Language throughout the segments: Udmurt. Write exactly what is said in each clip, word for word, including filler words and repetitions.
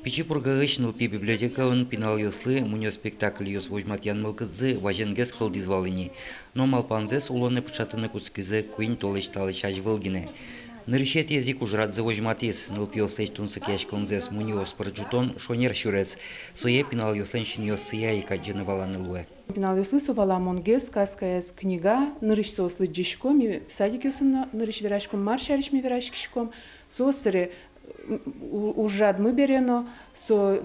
Пичи Пургаысь нылпи библиотекаын пиналъёслы мунё спектакльёс возьматъян мылкыдзы вазенгес кылдӥз вал ини. Но малпанзэс улонэ пыӵатыны кутскизы куинь толэзь талэсь азьвыл гинэ. Нырысетӥез ик ужрадзы возьматӥз. Нылпиослэсь тунсыкъяськонзэс мунёос пыр ӝутон шонер сюрес. Сое пиналъёслэн синъёссыя ик адӟыны-валаны луэ. Пиналъёслы со валамонгес, сказкаез книга, нырысь соос лыдӟисько, ми садикъёсын но нырысь вераськом, мар сярысь ми вераськиськом, соос собере, м, у-, ужрадмы бере но, со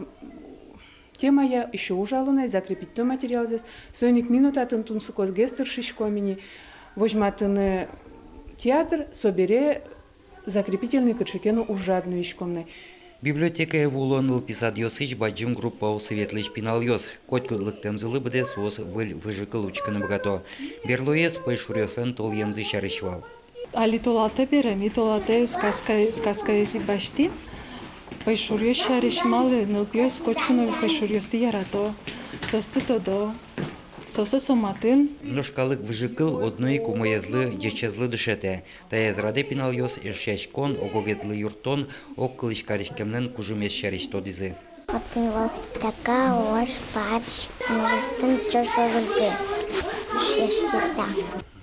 темая ещё ужало на, закрепить то материалзэс, соин ик ми но татын тунсыкогес тыршиськом ини возьматыны театр, собере закрепительный кыӵе ке но ужрад нуиськом на. Библиотекае вуыло нылпи садъёсысь, бадӟым группаосы ветлӥсь пиналъёс. Котькуд лыктэмзылы быдэ соос выль выжыкыл учкыны быгато. Берлоез пӧйшуръёслэн толъемзы сярысь вал. Али толалтэ бере, ми толалтэ сказка, сказкаез ик басьтӥм. Пӧйшуръёс сярысь, малы нылпиос котьку но пӧйшуръёсты ярато, соосты тодо. Соос со матын. Нош калык выжыкыл одно ик умоезлы, ӟечезлы дышетэ. Таяз радэ пиналъёс эшъяськон, ог-огезлы юрттон, огкылысь кариськемлэн кужымез сярысь тодӥзы. Отын вал така, ож, парсь, мылыскын ӵош ужазы эшъяськыса.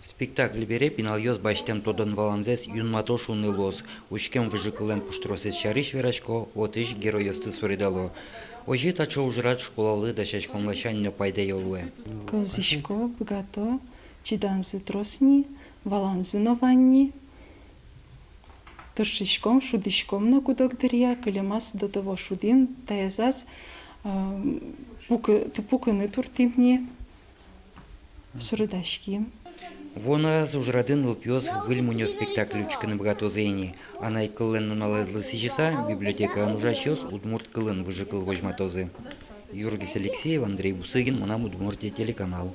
Спектакль бере пиналъёс басьтэм тодон-валанзэс юнмато шуыны луоз. Учкем выжыкыллэн пуштросэз сярысь верасько, отысь геройёсты суредало. Озьы таӵе ужрад школалы дасяськон ласянь но пайдаё луэ. Кылзӥсько, быгато, чиданзы трос ни, валанзы но вань ни. Тыршиськом, шудӥськом но куд-ог дыръя, кылемаз до того шудӥм, таязаз, а, пукы-, ту-, пукыны туртӥм ни. Суредаським. Вуоно араз ужрадын нылпиос выль мунё спектакль учкыны быгатозы ини. Анай кыллэн нуналэзлы сӥзьыса, библиотекаын ужасьёс удмурт кылын выжыкыл возьматозы. Юргис Алексеев, Андрей Бусыгин, «Мынам Удмуртие» телеканал.